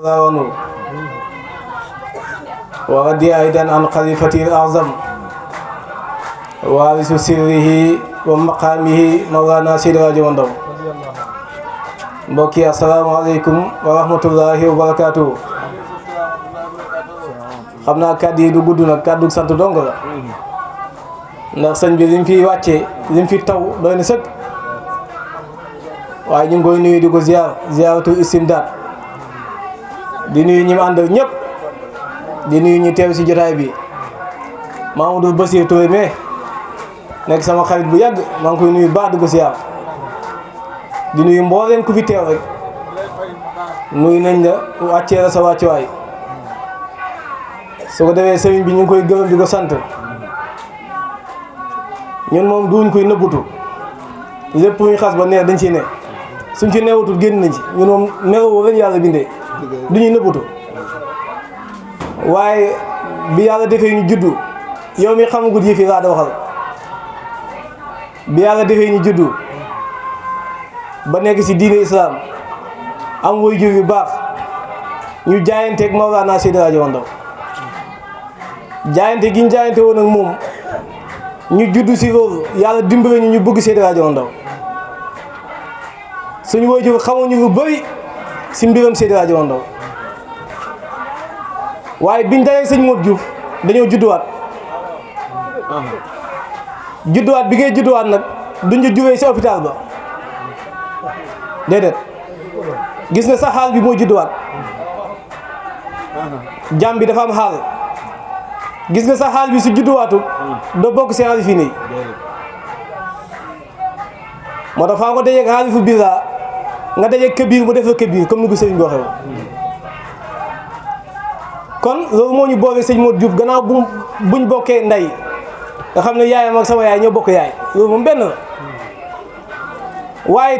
عنه ورضي أيضا عن خليفته الأعظم وارث سره ومقامه مولانا سيد راجي وندو mbokk yi asalaamaaleykum wa rahmatullahi wa barakaatu. xam naa kàddu yi du gudd nag kàddu sant dong la ndax sëñ bi lim fi wàcce lim fi taw doy na sëkk waaye ñu ngi koy nuyu di ko ziaratu istimdaad di nuyu ñi mu àndal ñëpp di nuyu ñu teew si jotaay bi Mamadou Bassir Touré mais nekk sama xarit bu yàgg maa ngi koy nuyu baax di ko ziar di nuyu mbooleem ku fi teew rek nuyu nañ la wàccee la sa wàccuwaay su ko defee sëriñ bi ñu ngi koy gërëm di ko sant ñun moom duñ koy nëbbutu lépp luñ xas ba neex dañ ciy ne suñ ci neewutul génn nañ ci ñun moom meloo lañ yàlla bindee du ñuy nëbbutu waaye bi yàlla defee ñu juddu yow mi xamagut yi fi laa da waxal bi yàlla defee ñu juddu ba nekk ci diine islam am waajur yu baax ñu jaayanteeg Mawlana Seydi Hadji Ndaw jaayante gi ñu jaayante woon ak moom ñu juddu ci loolu yàlla dimbale ñu bëgg Seydi Hadji Ndaw suñu waajur xamuñu lu bëri ci mbiram Seydi Hadji Ndaw waaye biñ dajee sëñ Modou Diouf dañoo judduwaat bi ngay judduwaat nag duñ la juree ci hôpital ba déedéet gis nga sa xaal bi mooy judduwaat jàmm bi dafa am xaal gis nga sa xaal bi su judduwaatu doo bokk si xaalifi nii moo tax faa nga dajeeg xaalifu biir nga dajeeg këbiir mu def la këbiir comme ni ko sëriñ bi waxee kon loolu moo ñu boole sëñ Modou Diouf gannaaw buñ bokkee ndey nga xam ne yaayam ak sama yaay ñoo bokk yaay loolu moom benn la waaye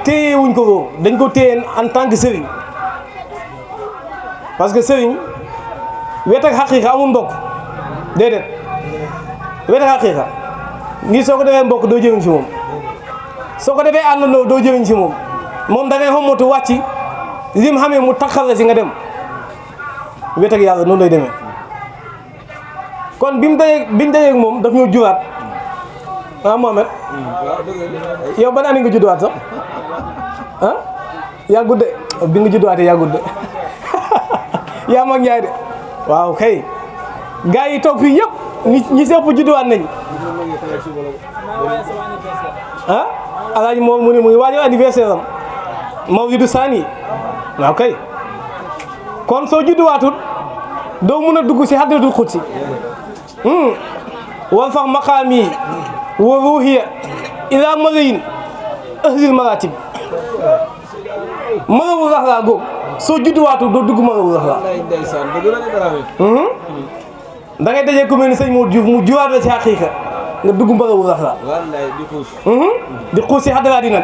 téye wuñ ko ko dañ ko téye en tant que sëriñ parce que sëriñ wet ak xaqiiqa amul mbokk déedéet wet ak xaqiiqa ngi soo ko defee mbokk doo jëriñ ci moom soo ko defee àndandoo doo jëriñ ci moom moom da ngay xommatu wàcc lim xamee mu taxal la si nga dem wet ak yàlla noonu lay demee kon biñ dajeeg moom daf ñoo juraat Mohamed yow ban année nga judduwaat sax yàggut de bi nga judduwaatee yàggut de yaa mag ñaay de waaw kay gars yi toog fii yëpp ñi sëpp judduwaat nañ alaaji moom mu ngi waajal anniversaire am Mawlidu Sani waaw kay kon soo judduwaatut doo mun a dugg si hadratul xudsi wal fax maqaami wa ruuhiya ila malayin ahlil maratib malawu raxlaa góob soo judduwaatu doo dugg malawu raxlaa da ngay dajee ku mel ni sëñ Modou Diouf mu juwaat la ci xaqiiqa nga dugg malawu raxlaa di xuus si xadaraat yi nag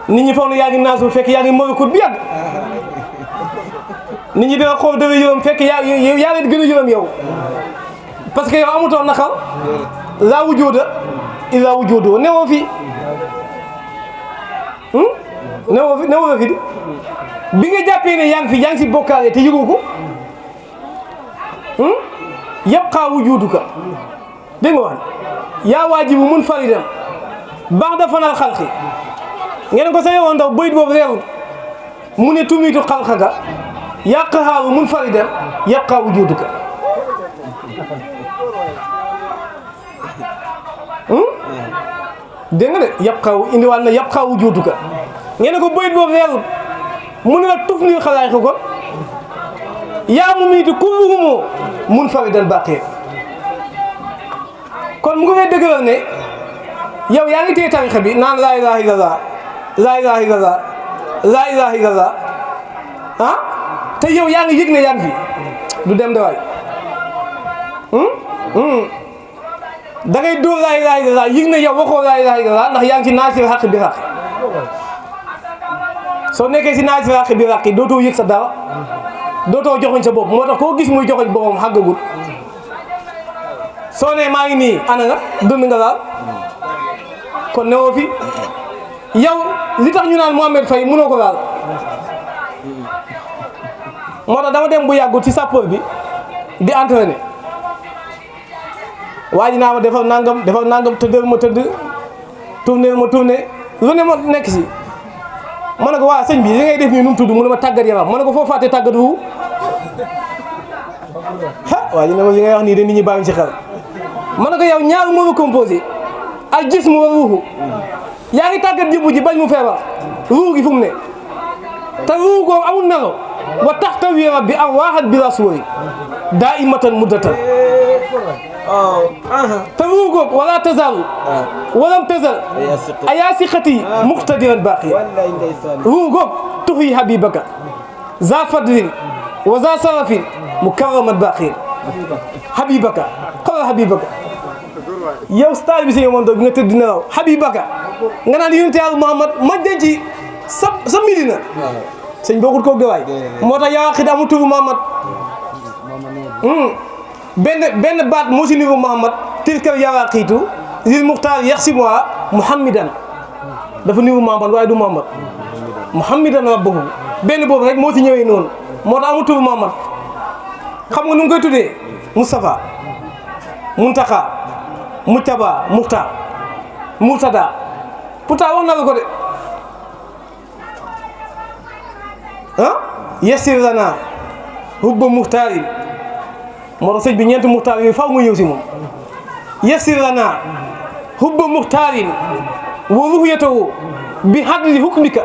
nit ñi foog ne yaa ngi naasu fekk yaa ngi malakut bi yàgg nit ñi dina xool dara yërëm fekk yaa leen gën a yërëm yow parce que yow amutoon naqar laa wujuuda illaa wujuudu newoo fi newoo fi bi nga jàppee ne yaa ngi si bokkaale te yëgoo ko yabqaa wujuuduka dégg nga wax yaa waajibu mun faridan baax da fanal xalqi ngeen ko sa yowoon ndaw bayit boobu reewul mu ne tumiitu xalqa ga yàq xaaru mun faridan yabqaa wujuuduka dégg nga de indiwaat na yàpp xaw wujuuduka ngeen ko bayit boobu reerul mu ne la tuf nii xalaay ko yaa mu miitu kulluhumoo mun faridan baqee kon mu ngi fay dëgëral ne yow yaa ngi téye tarixa bi naan laa ilaaha illallah laa ilaaha illallah laa ilaaha illallah te yow yaa ngi yëg ne yaa ngi fi du dem de waay da ngay dóor laa ilaaha illallah yëg na yow waxoo laa ilaaha illallah ndax yaa ngi ci naasir xaq bi xaq soo nekkee si naasir xaq bi xaq dootoo yëg sa dara dootoo joxoñ sa bopp moo tax koo gis muy joxoñ boppam xàggagul soo ne maa ngi nii ana nga dënd nga laal kon newoo fi yow li tax ñu naan Mohamed Faye mënoo ko laal moo tax dama dem bu yàggul ci sapeur bi di entraîner waa ji naa ma defal nangam tëddal ma tëdd tourner ma tourner lu ne ma nekk si ma ne ko waa sëñ bi li ngay def nii nu mu tudd mu ne ma tàggat yaram ma ne ko foo fàtte tàggat wu waa ji ne ma li ngay wax nii de nit ñi bàyyi ci xel ma ne ko yow ñaar moo la composé ak gis mu war ruuxu yaa ngi tàggat jëmbu ji bañ mu feebar ruux gi fu mu ne te ruux googu amul melo wa taxtawi rabbi am waaxat bi rasuuli daa imatan muddatan te ruux googu wala tazaalu walam tazal ayaa siqati muqtadiran baaqi ruux googu tuxyi habibaka za fadlin wa za sarafin mukarraman baaqi habibaka xoolal habibaka yow star bi si yow moom doon nga tëdd nelaw habibaka nga naan yonent Yàlla Muhammad ma denc sa Medina sëñ bokkut koog de waay moo tax yaa xid amul turu Muhammad benn baat moo si niru Muhammad tilkal yawaaqiitu lil muxtaar yaxsimuha muhammidan dafa niru Muhammad waaye du Muhammad muhammidan rabbuhu benn boobu rek moo si ñëwee noonu moo tax amul turu Muhammad xam nga nu mu koy tuddee Moustapha Muntaxa Mujtaba Muxtaar Murtada pourtant wax na la ko de yassir lana hubba muxtaarin moo tax sëñ bi ñeenti muxtaar yooyu faaw nga ñëw si moom yassir lana hubba muxtaarin wa ruhyatahu bi hadli hukmika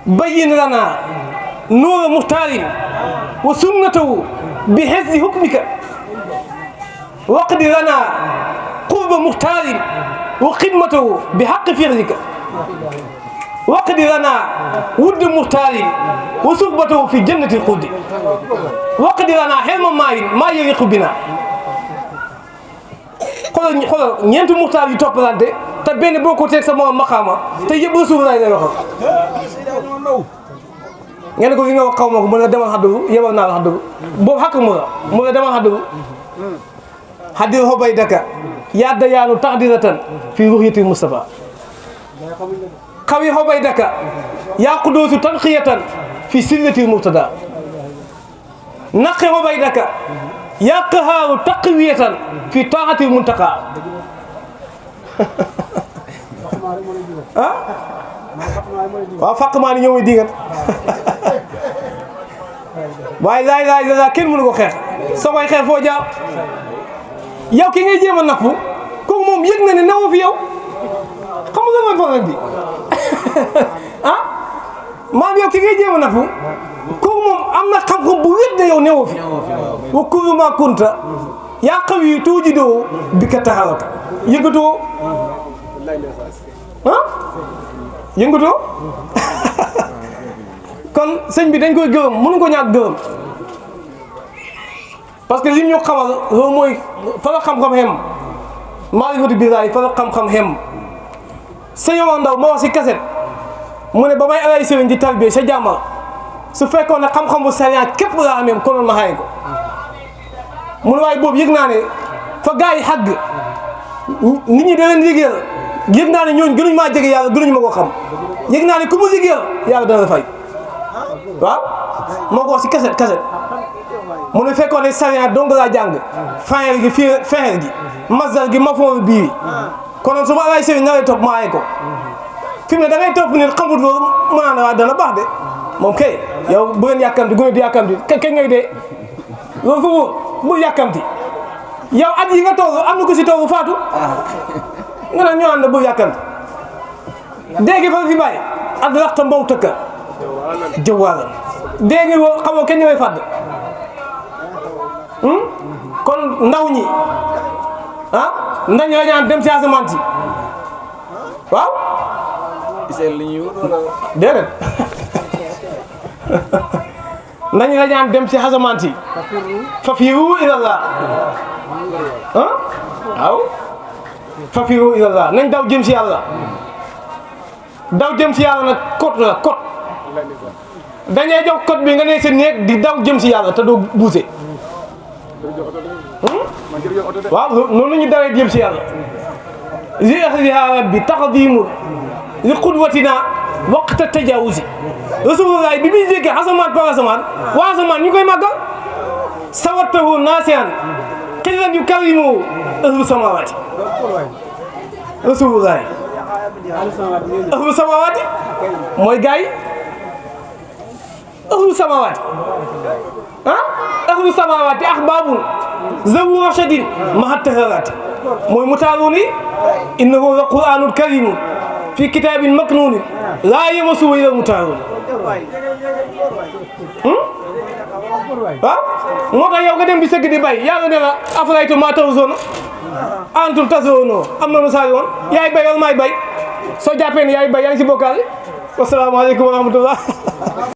bayyin lana nuura muxtaarin wa sunnatahu bi hizzi hukmika waqdi lana qurba muxtaarin wa xidmatahu bi haqqi fi'lika waqdi lana wudda muxtaarin wa suhbatahu fi jannatil xuldi waqdi lana xelma maayin maa yaliqu bina xoolal ñeenti muxtaar yu toppalante te benn boo ko teg sa moom maqaama te yëpp Rasulullah lay waxal ngeen ko li nga wax xaw ma ko mën nga demal xaddu yebal naa la xaddu boobu xàq mu nga demal xaddu xaddir xobay daka yadda yaanu taxdiratan fi ruxyati Mustafa xawi xobay daka yaa qudoosu tanxiyatan fi sirrati murtada naqi xobay daka yaa qahaaru taqwiyatan fi taaxati muntaqa waaw fàq maa ni ñëw muy dingat waaye laay kenn mënu ko xeex soo koy xeex foo jaar yow ki ngay jéem a napp kooku moom yëg na ne newoo fi yow xam nga mooy problème bi maam yow ki ngay jéem a napp kooku moom am na xam-xam bu wét ne yow newoo fi wa kullu ma kunta yaa xaw yi tuuji doo bi ka taxawata yëngatoo yëngatoo kon sëñ bi dañ koy gërëm mënu ko ñàkk gërëm parce que li ñu xamal loolu mooy fa la xam-xam xem maarifatu billaahi fa la xam-xam xem sëñ Omar Ndaw moo wax si kaset mu ne ba may alay sëriñ di tarbiya sa jàmmal su fekkoon ne xam-xam bu sariya képp laa amee konoon ma xaye ko mu ne waaye boobu yëg naa ne fa gaa yi xàgg nit ñi da leen liggéeyal yëg naa ne ñooñu gënuñ maa jege yàlla gënuñ ma ko xam yëg naa ne ku mu liggéeyal yàlla dana la fay waaw moo ko wax si kaset mu ne fekkoon ne sariya dong laa jàng fayel gi fii fexel gi masdar gi mafool bii konoon su ma alay sëriñ na lay topp ma ay ko fi mu ne da ngay topp nit xamut loolu mën naa ne waa dana baax de moom kay yow bu ngeen yàkkamti gune di yàkkamti kañ ngay dee loolu fu mu bul yàkkamti yow at yi nga toll am na ko si toll faatu nga naan ñoo ànd bul yàkkamti dégg fa fi bàyyi at laxta mbaw tëkka jëwaala dégg woo xamoo kenn ñëwee fàdd kon ndaw ñi ndañ la ñaan dem si asamaan si waaw déedéet nañ la ñaan dem si asamaan si fafiru ilallah waaw fafiru ilallah nañ daw jëm si yàlla daw jëm si yàlla nag code la code dañuy jox code bi nga ne sa néeg di daw jëm si yàlla te doo buuse waaw noonu la ñu dawee jëm si yàlla li ahliha rabbi taqdimul li qudwatina waqta tajawuzi rasulullah bi muy jékkee asamaan par asamaan waa asamaan ñu koy màggal sawatahu naasiyan xillan yu karimu ahlu samawaati rasulullah ahlu samawaati mooy gars yi ahlu samawaati ahlu samawaati ahbabun zawu rashadin mahat taharaati mooy mutaaruuni innahu la qur'anun karimun fi kitabin maknunin laa yamassuhu illa mutahharun waaw moo tax yow nga dem bi sëgg di bay yàlla ne la afraytum maa tahrusuun antum tazruunahu am na lu saa yoon yaay bay wala maay bay soo jàppee ne yaay bay yaa ngi si bokkaale wasalaamaaleykum wa rahmatullah